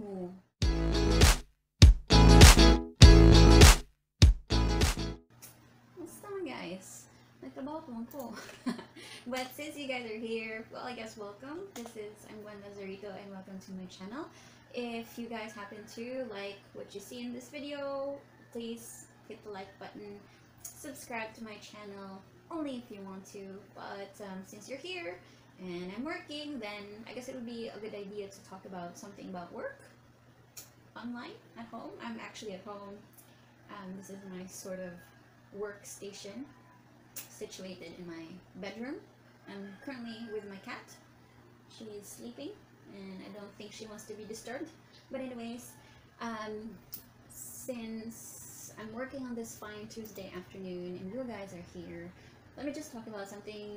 mo. What's man, guys? Nagtrabaho pa man ko. But since you guys are here, well, I guess welcome. I'm Gwen Lazarito and welcome to my channel. If you guys happen to like what you see in this video, please hit the like button, subscribe to my channel, only if you want to. But since you're here and I'm working, then I guess it would be a good idea to talk about something about work online at home. I'm actually at home. This is my sort of workstation situated in my bedroom. I'm currently with my cat. She is sleeping and I don't think she wants to be disturbed. But anyways, since I'm working on this fine Tuesday afternoon and you guys are here, let me just talk about something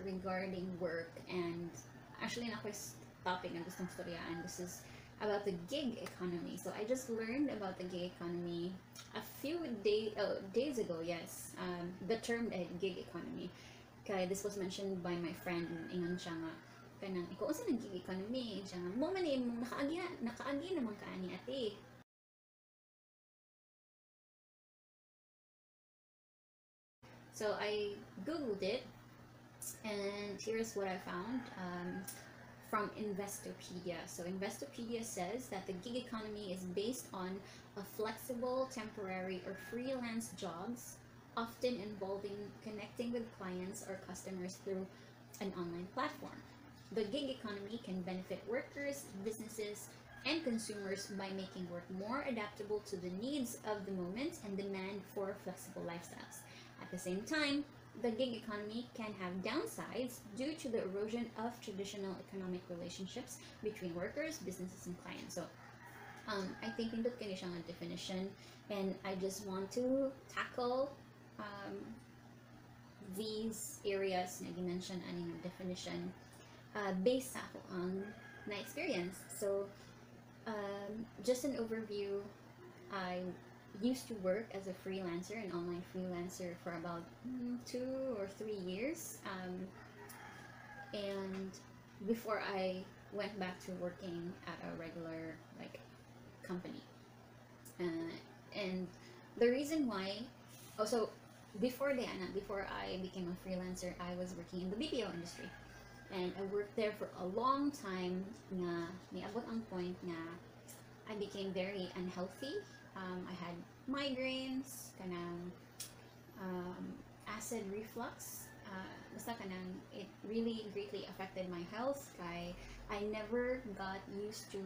regarding work. And actually, naa ko'y topic na gustong storyaan. This is about the gig economy. So I just learned about the gig economy a few days ago, yes. The term gig economy. Kay this was mentioned by my friend. Ingon siya nga, kanang, ikaw unsa nang gig economy? Siya nga, mao man imong nakaagi naman ka ani ate. So I googled it, and here's what I found from Investopedia. So Investopedia says that the gig economy is based on a flexible, temporary, or freelance jobs, often involving connecting with clients or customers through an online platform. The gig economy can benefit workers, businesses, and consumers by making work more adaptable to the needs of the moment and demand for flexible lifestyles. At the same time, the gig economy can have downsides due to the erosion of traditional economic relationships between workers, businesses, and clients. So, I think nindot kini siya nga definition, and I just want to tackle these areas na gi-mention ani nga definition based sa akoang na experience. So, just an overview, I used to work as a freelancer, an online freelancer, for about 2 or 3 years, and before I went back to working at a regular company. And the reason why, oh, so before Diana, before I became a freelancer, I was working in the BPO industry, and I worked there for a long time. Nga niabot ang point nga I became very unhealthy. I had migraines, kanang acid reflux. Basta kanang it really greatly affected my health. Kay I never got used to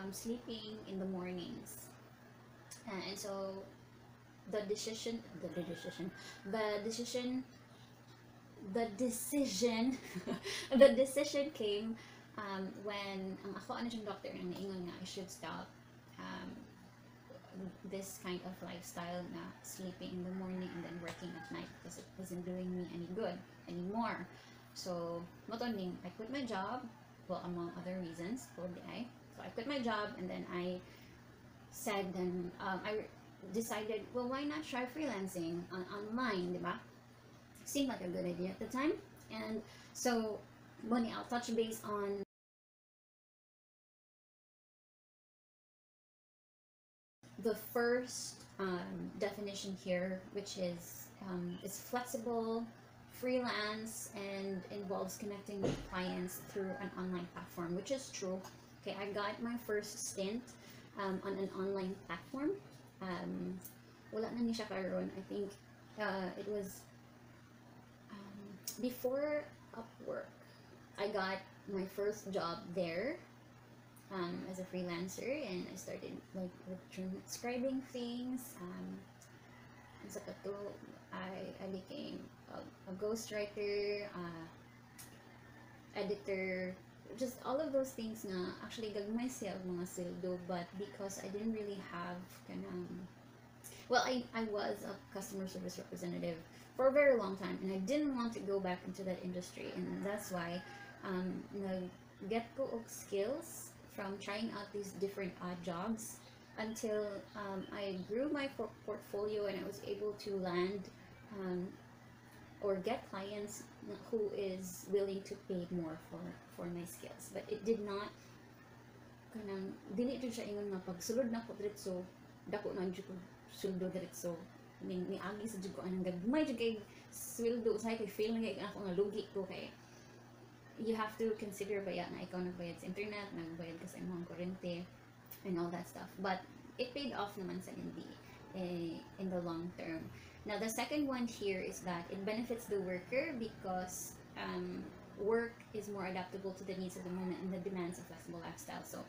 sleeping in the mornings, and so the decision, the decision, the decision, the decision, the decision came when ang ako ano siyang doctor ang naingon nga I should stop this kind of lifestyle na sleeping in the morning and then working at night, because it wasn't doing me any good anymore. So, mao to ning, I quit my job, well, among other reasons, I. So I quit my job, and then I said, then I decided, well, why not try freelancing online, diba? Seemed like a good idea at the time. And so, money, I'll touch base on the first definition here, which is it's flexible, freelance, and involves connecting with clients through an online platform, which is true. Okay, I got my first stint on an online platform. Wala na ni siya karon. I think it was before Upwork. I got my first job there as a freelancer, and I started with transcribing things. And sa kato, I became a ghostwriter, editor, just all of those things na actually gagmay siya og mga sweldo, but because I didn't really have kanang, well, I was a customer service representative for a very long time, and I didn't want to go back into that industry, and that's why nag-get ko og skills from trying out these different odd jobs until I grew my portfolio and I was able to land or get clients who is willing to pay more for my skills. But it did not Kanang dili jud siya ingon nga pagsulod nako diretso, dako na jud ko sweldo diretso. Ni niagi sa jud ko anang gagmay jud kay sweldo, usahay kay feel na kay ako nga lugi ko, kay you have to consider baya na ikaw nagbayad sa internet, nagbayad ka sa imong kuryente and all that stuff. But it paid off naman sa in the long term. Now, the second one here is that it benefits the worker because work is more adaptable to the needs of the moment and the demands of flexible lifestyle. So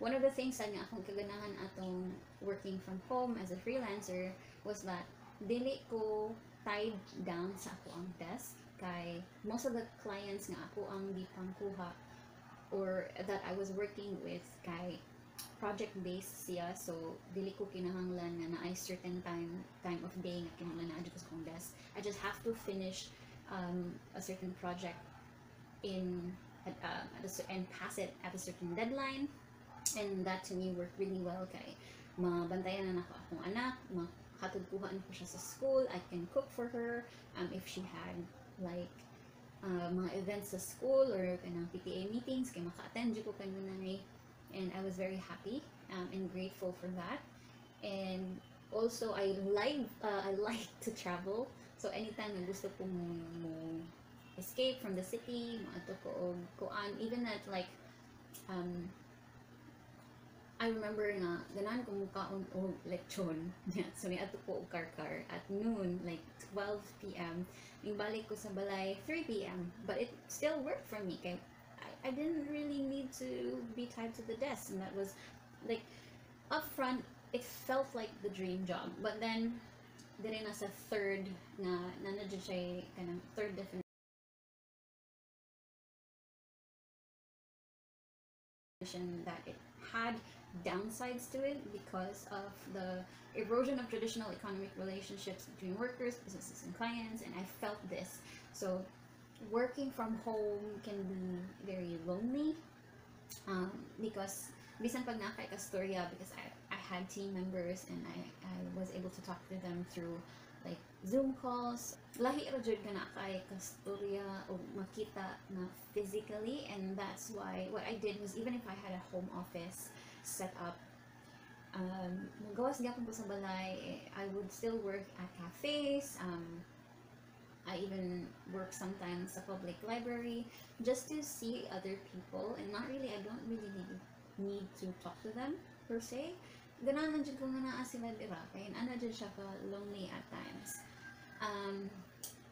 one of the things nga akong kaganahan atong working from home as a freelancer was that dili ko tied down sa akoang desk, kay most of the clients nga akoang gipangkuha or that I was working with kay project based siya, so dili ko kinahanglan nga naay certain time of day nga kinahanglan naa ko sa akong desk. I just have to finish a certain project in at a, cer- and pass it at a certain deadline, and that to me worked really well kay mabantayan na nako akong anak, mahatod kuhaan ko siya sa school, I can cook for her if she had like mga events sa school or kanang PTA meetings, kay maka-attend jud ko kanunay, and I was very happy and grateful for that. And also I like to travel, so anytime na gusto ko mo escape from the city, moadto ko og kuan, even at like I remember nga ganahan ko mukaon og lechon. Yeah, so niadto ko og Carcar at noon, like 12 p.m. Balik ko sa balay 3 p.m. But it still worked for me kay I didn't really need to be tied to the desk, and that was like, upfront it felt like the dream job. But then diri na sa third nga naa na jud siya kanang third definition that it had downsides to it because of the erosion of traditional economic relationships between workers, businesses, and clients. And I felt this. So, working from home can be very lonely because bisan pag naa kay kastorya, because I had team members and I was able to talk to them through like Zoom calls. Lahi ra jud ka naa kay kastorya o makita na physically, and that's why what I did was, even if I had a home office set up, magawas gyapon ko sa balay, eh, I would still work at cafes. I even work sometimes sa public library just to see other people, and not really, I don't really need to talk to them per se. Ganahan lang jud ko nga naa sila dira kay ana jud siya ka lonely at times.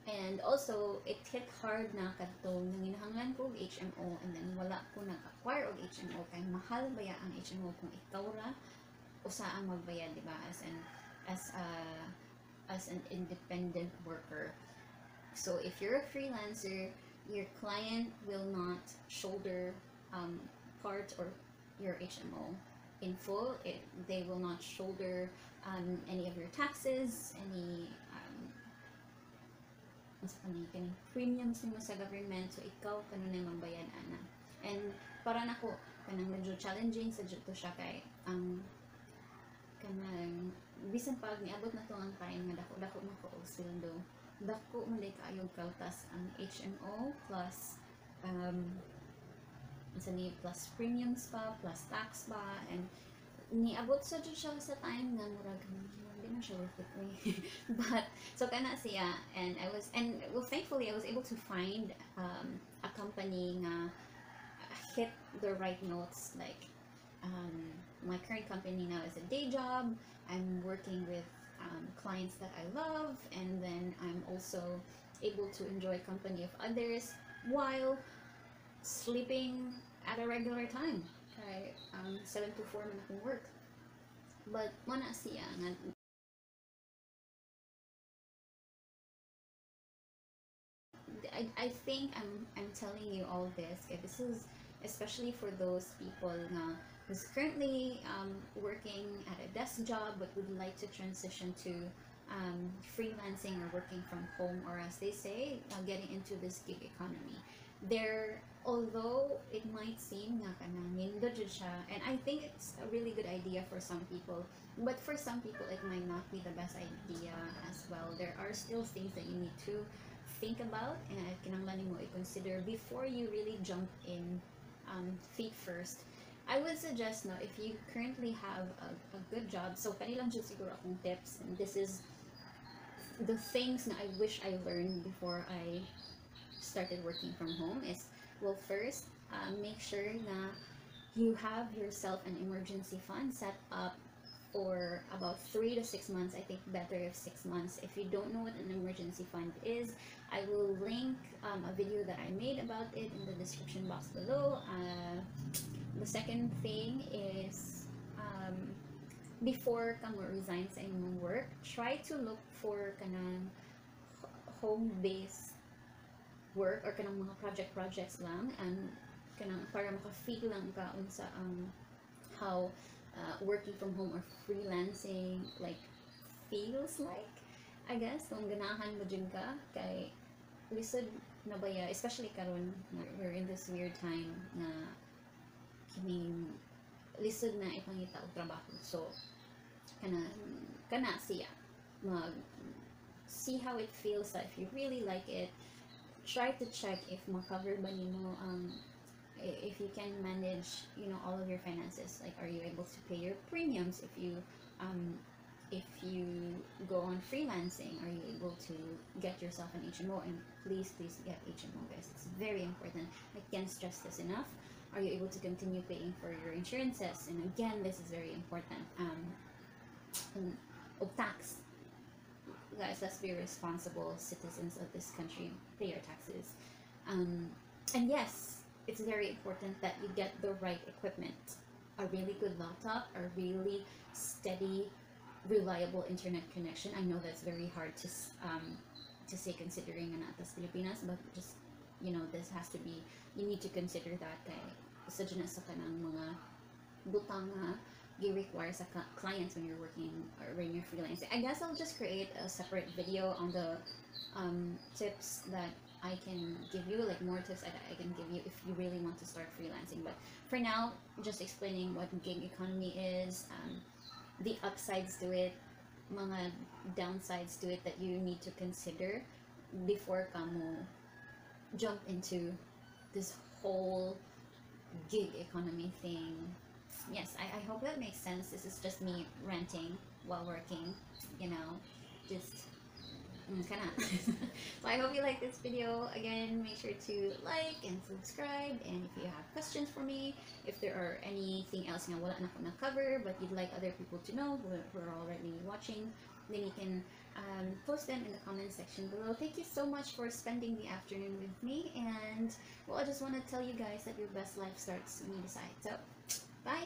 And also, it hit hard na kadtong nanginahanglan ko og HMO and then wala ko nag-acquire og HMO kay mahal baya ang HMO kung ikaw ra usa ang magbayad, di ba, as an independent worker. So if you're a freelancer, your client will not shoulder part or your HMO in full. They will not shoulder any of your taxes, any unsa pa ni kaning premiums nimo sa government, so ikaw kanunay magbayad ana. And para nako, kanang medyo challenging sa jud to siya kay ang kanang bisan pag niabot na to ang time nga dako-dako na ko og sweldo, dako man diay kaayo kaltas ang HMO plus unsa ni, plus premiums pa, plus tax pa, and niabot sa jud siya sa time nga murag di na siya worth it eh. But so kana siya, and I was and well, thankfully I was able to find a company nga hit the right notes. Like my current company now is a day job. I'm working with clients that I love, and then I'm also able to enjoy company of others while sleeping at a regular time. Kay 7 to 4 man akong work. But mao na siya nga I think I'm telling you all this, okay, this is especially for those people nga who's currently working at a desk job but would like to transition to freelancing or working from home, or as they say, getting into this gig economy. There, although it might seem nga kanang nindot jud siya, and I think it's a really good idea for some people, but for some people it might not be the best idea as well. There are still things that you need to think about and kinahanglan nimo i-consider before you really jump in feet first. I would suggest, no, if you currently have a good job, so kani lang jud siguro akong tips, and this is the things na I wish I learned before I started working from home is, well, first, make sure na you have yourself an emergency fund set up for about 3 to 6 months. I think better if 6 months. If you don't know what an emergency fund is, I will link a video that I made about it in the description box below. The second thing is, before ka mo resign sa imong work, try to look for kanang home-based work or kanang mga projects lang and kanang para maka-feel lang ka unsa ang how working from home or freelancing like feels like, I guess, kung ganahan mo jud ka, kay lisod na baya, especially karon na we're in this weird time na kining lisod na ipangita og trabaho. So kana siya, mag see how it feels. If you really like it, try to check if ma-cover ba nimo ang if you can manage all of your finances, like, are you able to pay your premiums if you go on freelancing? Are you able to get yourself an HMO? And please, please get HMO, guys. It's very important. I can't stress this enough. Are you able to continue paying for your insurances? And again, this is very important. And oh, tax, guys. Let's be responsible citizens of this country. Pay your taxes. And yes, it's very important that you get the right equipment. A really good laptop, a really steady, reliable internet connection. I know that's very hard to say considering nga naa ta sa Pilipinas, but just this has to be, you need to consider that kay usa jud na sa kanang mga butang nga gi-require sa clients when you're working or when you're freelancing. I guess I'll just create a separate video on the tips that I can give you, like more tips that I can give you if you really want to start freelancing. But for now, just explaining what gig economy is, the upsides to it, mga downsides to it that you need to consider before ka mo jump into this whole gig economy thing. Yes, I hope that makes sense. This is just me ranting while working, just kana. So I hope you like this video. Again, make sure to like and subscribe. And if you have questions for me, if there are anything else nga wala na ko na-cover but you'd like other people to know who are already watching, then you can post them in the comment section below. Thank you so much for spending the afternoon with me. And well, I just want to tell you guys that your best life starts when you decide. So, bye!